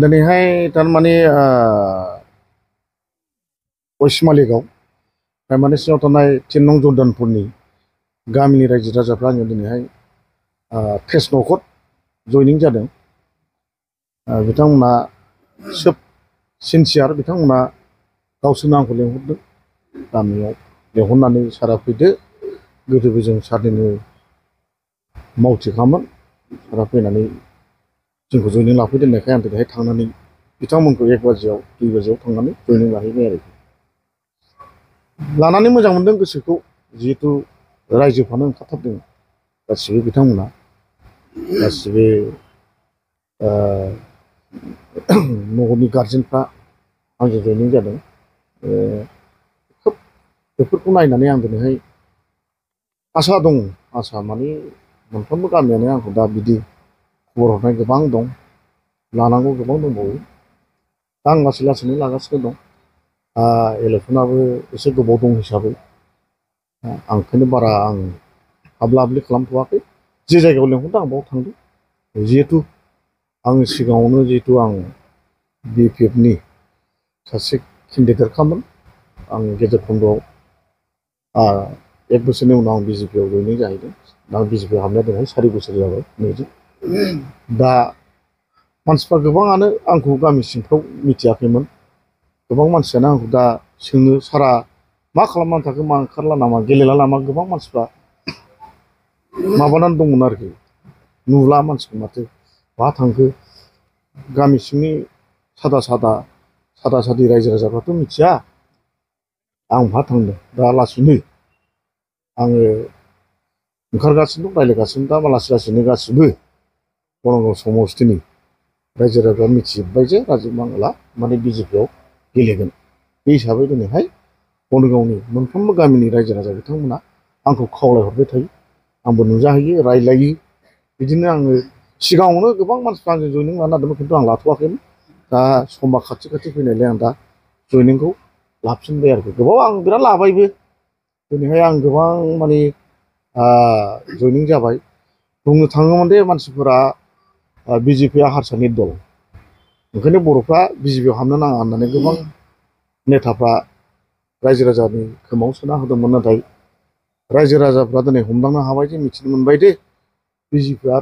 दिनैहाय थारमाने वेस्ट मालिगाव थारमाने सिङाव थानाय 3 नं जर्दानपुरनि गामिनि रायजो राजाफ्रा आङो दिनैहाय फेस न'खर जयनिं जादों। बिथांमोना सोब सिनसियार, बिथांमोना गावसोरनो आंखौ लेंहरदों गामियाव, लेंहरनानै सारा फैदो, गोदोबो जों सारनिनो मावथिखामोन, सारा फैनानै जोंखौ जयनिं लाफैदो होननायखाय आं दिनैहाय थांनानै बिथांमोनखौ 1 बाजियाव 2 बाजियाव थांनानै जयनिं लाहैबाय आरोखि। लानानै मोजां मोनदों गोसोखौ, जिहेथु रायजोफ्रानो ओंखारथारदों गासिबो, बिथांमोना गासिबो न'नि गारजेनफ्रा आंजों जयनिं जादों। खोब बेफोरखौ नायनानै आं दिनैहाय आसा दं, आसा माने मोनफ्रोमबो गामियानो आंखौ दा बिदि खबर हरनाय गोबां दं, लानांगौ गोबां दंबावो। दा आं लासै लासैनो लागासिनो दं। इलेक्सनाबो एसे गोबाव दं हिसाबै आं ओंखायनो बारा आं हाबला हाबलि खालामथ'वाखै। जे जायगायाव लेंहरदों आं बाव थांदों। जिहेथु आं सिगाङावनो जिहेतु आं BPFनि सासे केन्डिडेटखामोन। आं गेजेर खन्द'आव 1 बोसोरनि उनाव आं BJPआव जयनिं जाहैदों। दा BJPआव हाबनाया दिनै 4 बोसोर जाबाय नैजों। दा मानसिफ्रा गोबाङानो आंखौ गामि सिंफ्राव मिथियाखैमोन। गोबां मानसियानो आंखौ दा सोङो, सारा मा खालामनानै थाखो, मा ओंखारला नामा, गेलेला नामा, गोबां मानसिफ्रा माबानानै दंमोन आरोखि। नुला मानसिखौ माथो, बहा थांखो। गामि सिंनि सादा सादि रायजो राजाफ्राथ' मिथिया आं बहा थांदों। दा लासैनो आङो ओंखारगासिनो दं, रायज्लायगासिनो। दा लासै लासैनो गासिबो बरंगाव समस्तिनि रायजो राजाफ्रा मिथिजोब्बाय जे राजिब मांगला माने BJPआव गेलेगोन। बे हिसाबै दिनैहाय बरंगावनि मोनफ्रोमबो गामिनि रायजो राजा बिथांमोना आंखौ खावलायहरबाय थायो, आंबो नुजाहैयो, रायज्लायो। बिदिनो आङो सिगाङावनो गोबां मानसिफ्रा आंजों जयनिं लानो नागिरदोंमोन, खिन्थु आं लाथ'वाखैमोन। दा समा खाथि फैनायलाय आं दा जयनिंखौ लाफिनबाय आरोखि। गोबाव आं बिराद लाबायबो। दिनैहाय आं गोबां माने जयनिं जाबाय। बुंनो थाङोमोन दे मानसिफोरा BJPआ हारसानि दल, ओंखायनो बर'फ्रा BJPआव हाबनो नाङा होननानै गोबां नेताफ्रा रायजो राजानि खोमाव सोना होदोंमोन। नाथाय रायजो राजाफ्रा दिनै हमदांनो हाबाय जे, मिथिनो मोनबाय दे BJPआ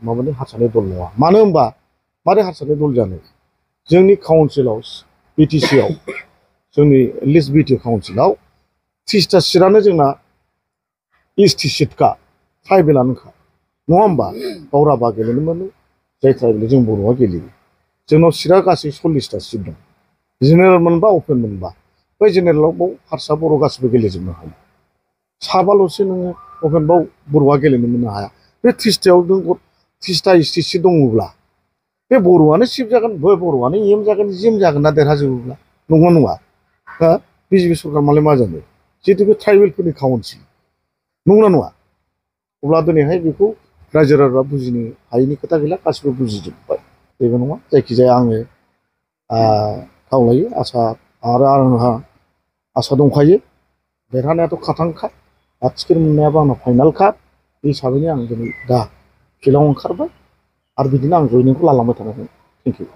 माबानि हारसानि दल नङा। मानो होनबा मारै हारसानि दल जानो, जोंनि काउन्सिलाव BTCआव, जोंनि लिस्ट BT काउन्सिलाव 30टा सिटआनो जोंना ST सिटखा, ट्राइबेलानोखा, नङा होमबा। गाव राभा गेलेनो मोनो, जाय ट्राइबेल जों बर'आ गेलेयो। जोंनाव सिटआ गासै 40टा सिट दं। जेनेरेल मोनबा, अपेन मोनबा। बै जेनेरेलाव बाव हारसा बर' गासिबो गेलेजोबनो हायो। साबाल'सो नोङो अपेनबाव बर'आ गेलेनो मोननो हाया। बे 30टायाव नों 30टा ST सिट दङब्ला बे बर'आनो चिफ जागोन, बे बर'आनो EM जागोन, GM जागोन ना देरहाजोबोब्ला, नंगौ नङा। BJP सरकार मालाय मा जानो, जिहेतु बे ट्राइबेलफोरनि काउन्सिल, नंगौना नङा। अब्ला दिनैहाय बेखौ रायजो राजाफ्रा बुजिनो हायैनि खोथा गैला, गासिबो बुजिजोब्बाय। जेबो नङा, जायखिजाया आङो खावलायो, आरो आंहा आसा दंखायो। देरहानायाथ' खाथांखा, टिकेट मोननायाबो आंना फाइनालखा। बे हिसाबैनो आं दिनै दा फिल्डआव ओंखारबाय, आरो बिदिनो आं जयनिंखौ लालांबाय थागोन। Thank you.